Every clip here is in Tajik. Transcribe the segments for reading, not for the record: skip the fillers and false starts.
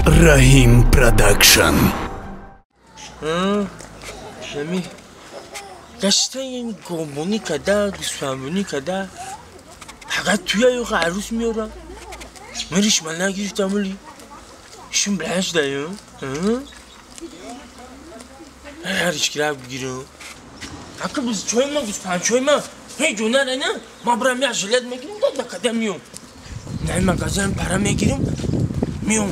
Раҳим Продакшн. Нами гаштан гомбонӣ када, гӯсфандбонӣ када, фақат туя ёха арӯс меорам. Ман ришма нагирифтам, вале ишум баланд шудаю. Ришкира бигирам. Ака бузчои ман, гӯсфандчои ман ҳеҷ ҷо нарена. Ман бирам як жилет мегирам, да када миём. На магазин пара мегирам, миём.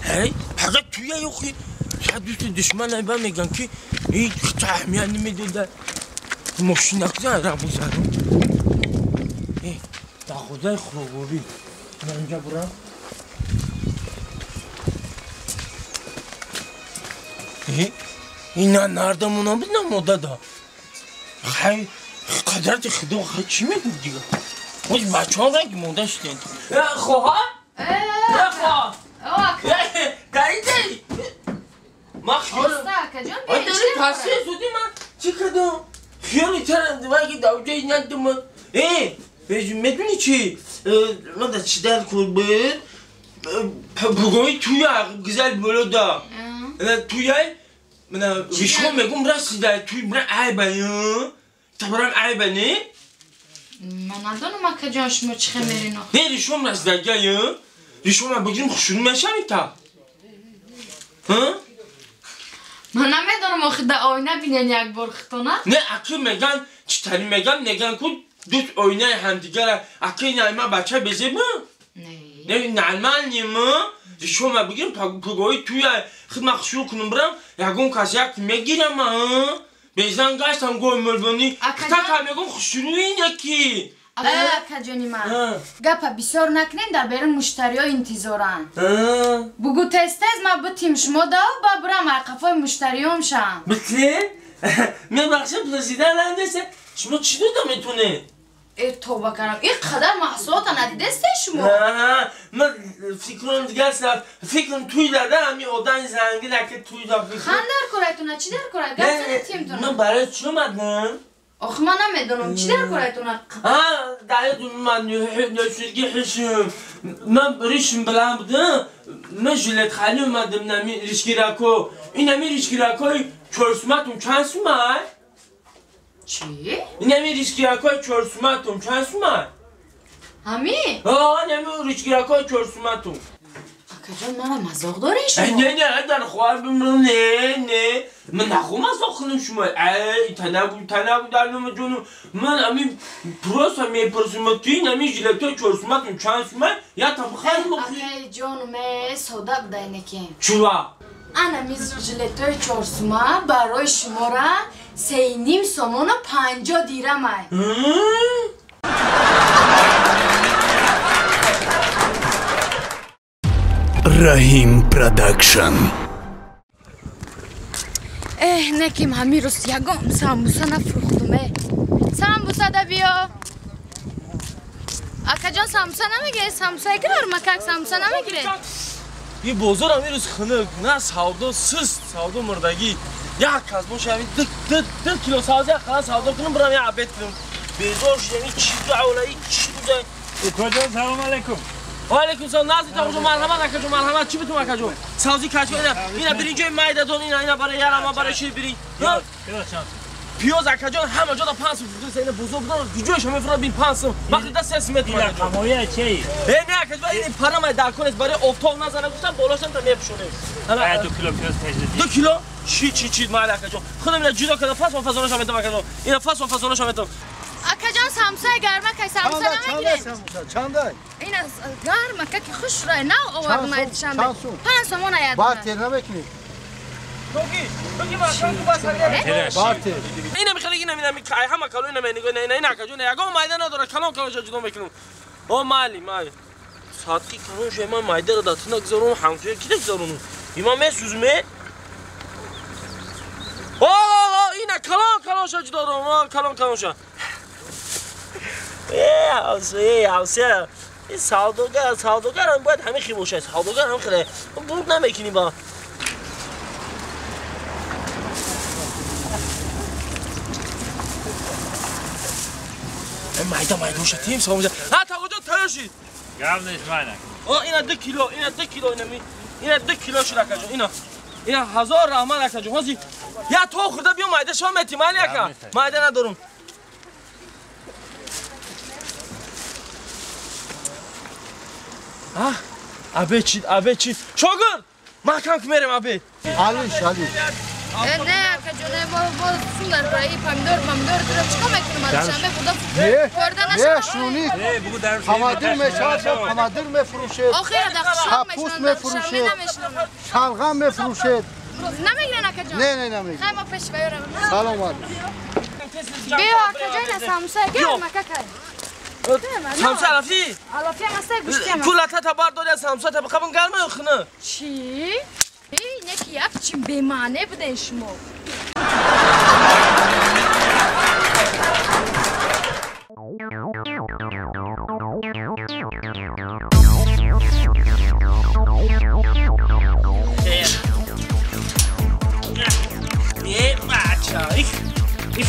Ҳей, фақат туя ёхи шояд дӯсти душман айба меган ки ҳеҷ аҳамият намедода. Мошина куҷа ра бузарам. Дағодаи хӯрокворӣ. Ман инҷа бурам. Ина нардамона буд, на модада. Хай, қадрати худо, хай чӣ мегуфт дига? Боз бачаҳо ранги монда шуданд. Хоҳар? Хоҳар. Даридаи? Ман хиёл... Таъсир зуди ман чӣ кардам? Хиёли тара ваги давҷаи наддум. Медунӣ чӣ? Ман да чӣ дар кор буд? Бугои туя гузал болода. Туяй ришо мегум расида туй бира айба. Табарам айба не? Ман надонам акаҷон шумо чӣ хел мерино. Не, ришом расидага. Ришома бигирим хушрӯ мешавӣ та? Ман намедонам, охи да оина бинен як бор хитона. Не, аки меган чӣ тари меган, меган ку дӯст оинаи ҳамдигара. Аки найма бача безеба? Не, нормальнем. Ришома бигирим пугои туя хидма хушрӯ кунам бирам, ягон кас як мегирам. Безан гаштам гой мулбонӣ. Така мегум хушрӯи неки. Акаҷони ман, гапа бисёр накунем, дар берун муштариҳо интизоранд. Бугӯ тез-тез ман битим шумо да, ба бирам айқафои муштариём шам. Битим? Мебахшед, президент рандесе. Шумо чӣ дода метонед? Э, тоба кардам. Ин қадар маҳсулота надидесте шумо? Ман фикрам дигар саф. Фикрам туй дада, ҳамин одами зангила ки туй да фикр. Хан дар корайтона, чӣ дар кора? Гап зада тимтона. Ман барои чӣ омадам? Охи ман намедонам, чӣ дар корайтона? Даёдум ман нӯшидги ҳишм. Ман ришм баланд будам. Ман жилетхани омадам нами ришгирако. Ин ҳами ришгиракои чорсуматум чанд сумай? Чӣ? Ин ҳами ришгиракои чорсуматум чанд сумай? Ҳами? Ин ҳами ришгиракои чорсуматум. Акаҷон, мара мазоқ доред шумо? Не, не, дар хоҳар бимирам, не, не. Ман нахоҳам мазоқ кунам шумо. Ай, танагу, танагу дар номи ҷону. Ман ами просто мепурсам, ки ин ҳами жилетои чорсуматум чанд сумай? Я табхар мохи. Акаи ҷону, ме сода будай неки. Чува? Ана ми жилетои чорсума барои шумора 3.5 сомону 50 дирамай. Раҳим Продакшн. Эҳ, неким ҳамин рӯз ягон самбуса нафурӯхтум. Э, самбуса да биё. Акаҷон, самбуса намегиред? Самбуса гармакак самбуса намегиред? Ин бозор ҳамин рӯз хунук, на савдо суст, савдо мурдагӣ. Як кас боша ҳамин ду кило савдо як қала савдо кунам, бирам як обед кунам. Безор шудам, ин чӣ давла, ин чӣ буда. Акаҷон, салом алайкум. Ва алайкум салом. Назди тағоҷон, марҳамат акаҷон, марҳамат. Чӣ битум акаҷон? Савзи качка ина, ина биринҷои майдадон, ина, ина барои ярама, барои шир биринҷ. Пиёз чанд сум? Пиёз акаҷон ҳама ҷода 5 сум фурӯхта, ина бозор будан, куҷояш мефурӯхт бин 5 сум. Вақте да 3 сум метумад. Ина қамоя чӣ? Э, не акаҷон, ин парамай дар кор нест, барои офтоб назана гуфтам, болошам та мепӯшонем. 2 кило пиёз тежди. 2 кило? Чӣ, чӣ, чӣ, майли акаҷон. Худам ина ҷудо кардам, фасон фасонашам метам акаҷон. Ина фасон фасонашам метам. Акаҷон, самбусаи гармакай, самбуса намегиред? Чандай? Ина гармака ки хушрӯй нав овардам ай Душанбе. 5 сомон аядам. Бартер намекунӣ? Токи, бачаҳо бас Бартер. Ина михали, ина, ина, ай ҳама кало, ина нигоҳ, ина, ина акаҷон, ягон майда надора, калон калонша ҷудо мекунам. О, майли, майли. Садқи калон шуд, ман майдаро дар ту нагузаронам, ҳамсоя ки нагузаронам? Има месӯзме? О, ина калон калонша ҷудо дорам, калон калонша. Э, ҳамсоя, ҳамсоя. Ин савдогар, савдогарам бояд ҳамин хел бошад. Савдогар ҳам хеле. Бурд намекунӣ ба. Майда майдоша тим савдо. Ҳа, тағоҷон тайёр шид. Гап нест, майна. О, ина 2 кило, ина 2 кило, ина ми Ина 2 кило шуд акаҷон. Ина. Ина ҳазор раҳмат акаҷон. Ҳозир я то хӯрда биё майда шава мети майли ака. Майда надорум. А? Абе чид, абе чид. Шогирд, маҳкам ки мерем абе. Алиш, алиш. Не, акаҷон, мо сум дар барои помидор, помидор туро чикор мекунам? Душанбе худо хӯрда нашавад. Не, шунид. Помидор мешавад, помидор мефурӯшед. Охир дар қишлоқ мешавад, шалғам мефурӯшед. Намегирен акаҷон? Не, не, намегирен. Хай мо пеш ваёрам. Салом алейкум. Биё акаҷон, ина самуса гирм акакай. Самса алафи? Алафи ҳам аст, гӯшти ҳам аст. Кулата табар дори самса таба қабун гарма ё хина? Чӣ? Неки як чи бемаъне буден шумо. Е, бача, их, их.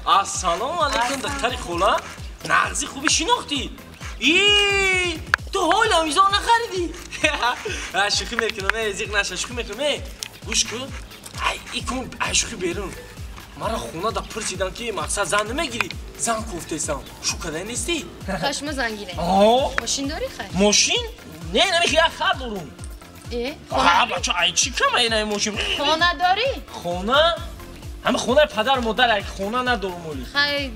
Ассалому алайкум, духтари хола. Нағзи хуби шинохтӣ. И ту ҳолам изо нахаридӣ. Шӯхӣ мекунам, зиқ наша, шӯхӣ мекунам. Гӯш кун, ай икун, ай шӯхӣ берун. Мара хона да пурсидан ки мақсад зан намегирӣ. Зан кофтесам. Шу кадай нестӣ? Хай шумо зан гиред. Мошин дорӣ хай? Мошин? Не, намехи як хар дорум. Э? Бача, ай чӣ кама ина мошин? Хона дорӣ? Хона? Ҳама хонаи падар модар як хона надорум оли. Хай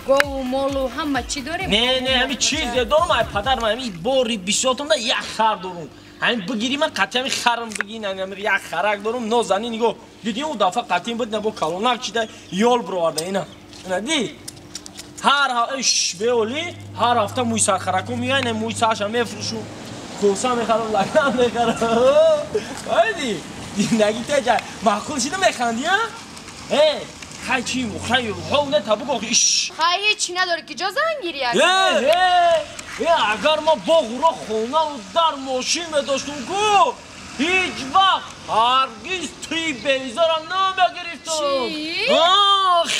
гову молу ҳама чӣ дорем? Не, не, ҳами чизе дорум ай падар ман ҳами бори бисётум да як хар дорум. Ҳами бигири ман қатъи ҳами харам бигин, ҳами як харак дорум, нозанин нигоҳ. Дидӣ ӯ дафъа қатъи буд на бо калонак чида ёл бироварда ина. Ина ди. Ҳар иш беоли, ҳар ҳафта мӯи сархараку меояд, ина мӯи сарша мефурӯшум. Коса мехарам, лаган мехарам. Айди. Зиндагӣ теҷа маъқул шида механдӣ, а? Э, хай чӣ, хай, ҳов не та бугох, иш. Хай ҳеч надорӣ ки ҷо зан гирӣ агар. Э, э, агар ма боғро хонаву дар мошин медоштум ку, ҳеҷ вақт ҳаргиз туи беизорам намегирифтум. Чӣ? Ах!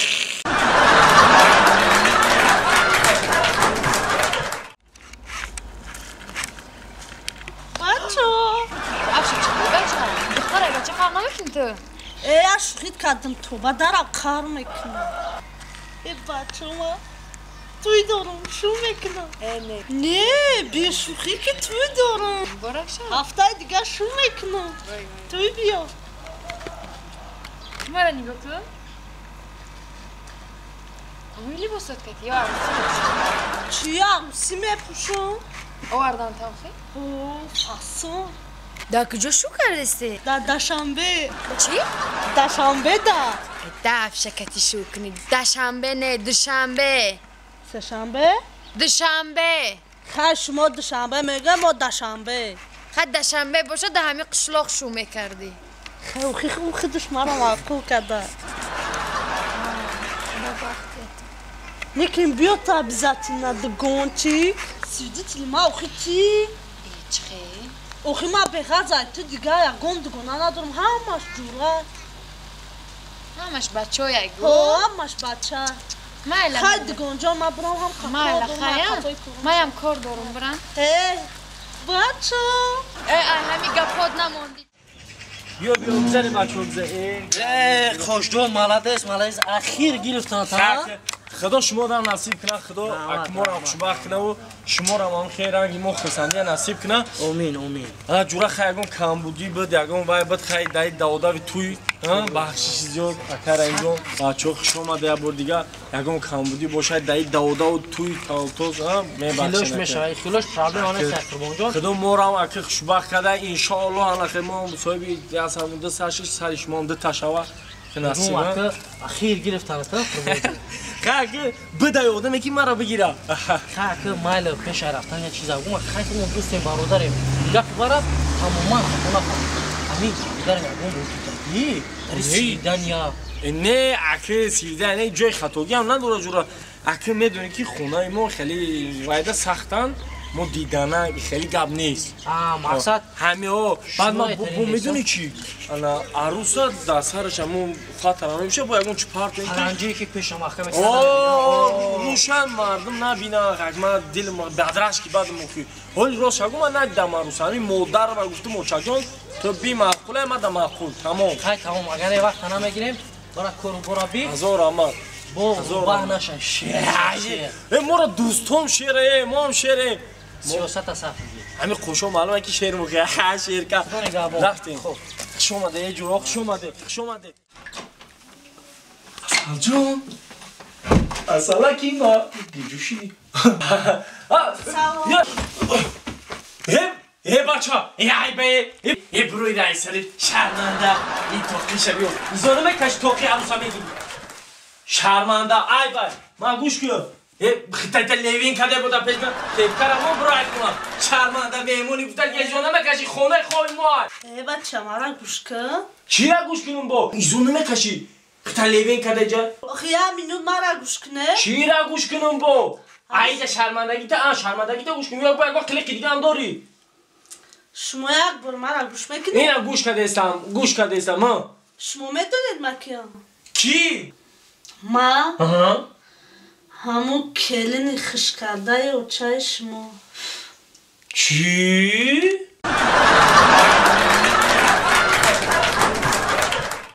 Бачо! Афши чӣ бача? Духтара бача фарқ намекунӣ ту? Э, шӯхит кардам, тоба дарам қар мекунам. Э, бачама, туй дорам, шу мекунам. Не, бешӯхӣ ки туй дорам. Ҳафтаи дигар шу мекунам. Туй биё. Мара нигоҳ кун. Ҳамин либосот кати ё арӯсӣ мепӯшам? Чӣ арӯсӣ мепӯшам? Овардан тавхӣ? О, фасон. Дар куҷо шу кардасти? Дар Дашанбе. Чӣ? Дашанбе да. Дафша кати шу кунӣ. Дашанбе не, душанбе. Сешанбе? Душанбе. Хай шумо душанбе мегӯя, мо Дашанбе. Хай Дашанбе бошад, дар ҳамин қишлоқ шу мекардӣ. Хай ӯ худаш маро маъқул карда. Лекин биё та обязательно дугончик. Свидетели ма охи чӣ? Чӣ хел? Охи ма беғазай, ту дигар ягон дугона надорам, ҳамаш ҷура. Ҳамаш бачаояй гу? Ҳо, ҳамаш бача. Майла. Хай дугонҷон, ман бирам ҳам кор Майла, дорам. Хая. Маям кор дорум, бирам. Э, бачо. Э, ай ҳами гапот намондӣ. Биё, биё, бизанем бачаҳо, бизан. Э, Қошҷон, молодец, молодец. Ахир гирифтан та. Худо шуморо насиб кунад, Худо акморо хушбахт кунад ва шуморо ҳам хел ранги мо хурсандия насиб кунад. Омин, омин. Ана ҷура хай ягон камбудӣ буд, ягон вай буд, хай даи даводави туй, бахшиши зиёд, ака Раимҷон, бачаҳо хуш омада як бор дига, ягон камбудӣ бошад, даи даводаву туй тавтоз, мебахшед. Хилош мешавад, хилош проблема нест, Қурбонҷон. Худо моро ҳам ака хушбахт карда, иншоаллоҳ ана хел мо ҳам соҳиби ясам ду сар шиш, сари шумо ҳам ду та шава. Насиб. Ахир гирифтан та Қурбонҷон. Хай ки бидай одаме ки маро бигира. Хай ки майли пеша рафтан як чиза гум, хай ки мо дӯстем, бародарем. Гапи мара тамоман хато нафаҳмид. Ҳамин дигар ягон бо сидан я. Не, аки сидан не, ҷои хатогӣ ҳам надора ҷура. Аки медонӣ ки хонаи мо хеле вайда сахтанд. Мо дидана хеле гап нест. Мақсад ҳамиҳо. Баъд ман бо медонӣ чӣ? Ана аруса дар сараш ҳамун хатара мемеша, бо ягон чӣ партоем. Паранҷие ки пеша маҳкам рӯшан мардум набинанд. Ман дилам бадрашки баъд мухи. Ҳоли рост шагу ман надидам аруса. Ҳамин модар ва гуфтум очаҷон ту бимаъқуле, ман да маъқул. Тамом. Хай тамом, агар е вақта намегирем, бара кору бора би. Ҳазор раҳмат. Бо баҳ наша. Шер. Э моро дӯстом шере, моам шере. Сиёсата саф мегир. Ҳамин қошо маълума ки шер мухи. Ха шерка. Рафтем. Хуш омаде, э ҷуро, хуш омаде, хуш омаде. Асалҷон. Асалаки ма диҷуши. Салом. Э бача, э ай бе, э бруй райсари шарманда, ин тоқи шабиё. Изона мекаш тоқи аруса мегири. Шарманда, ай бай, ман гӯш кун. Э хитайта левин каде буда пеш ман, тепкара мо брай кунам. Шарманда меҳмони гуфта ки изона мекаши хонаи хои мо. Э бача, мара гӯш кун. Чира гӯш кунам бо? Изона мекаши. Хита левин каде ҷа? Охи я минут мара гӯш куне. Чира гӯш кунам бо? Айда шармандагита, а шармандагита гӯш кун. Як бо як қилиқи дига ҳам дорӣ. Шумо як бор мара гӯш мекунед? Ина гӯш кардестам, гӯш кардестам, ҳа. Шумо медонед ма киям? Кӣ? Ма? Аҳа. Ҳамун келини хушкардаи очаи шумо. Чӣ?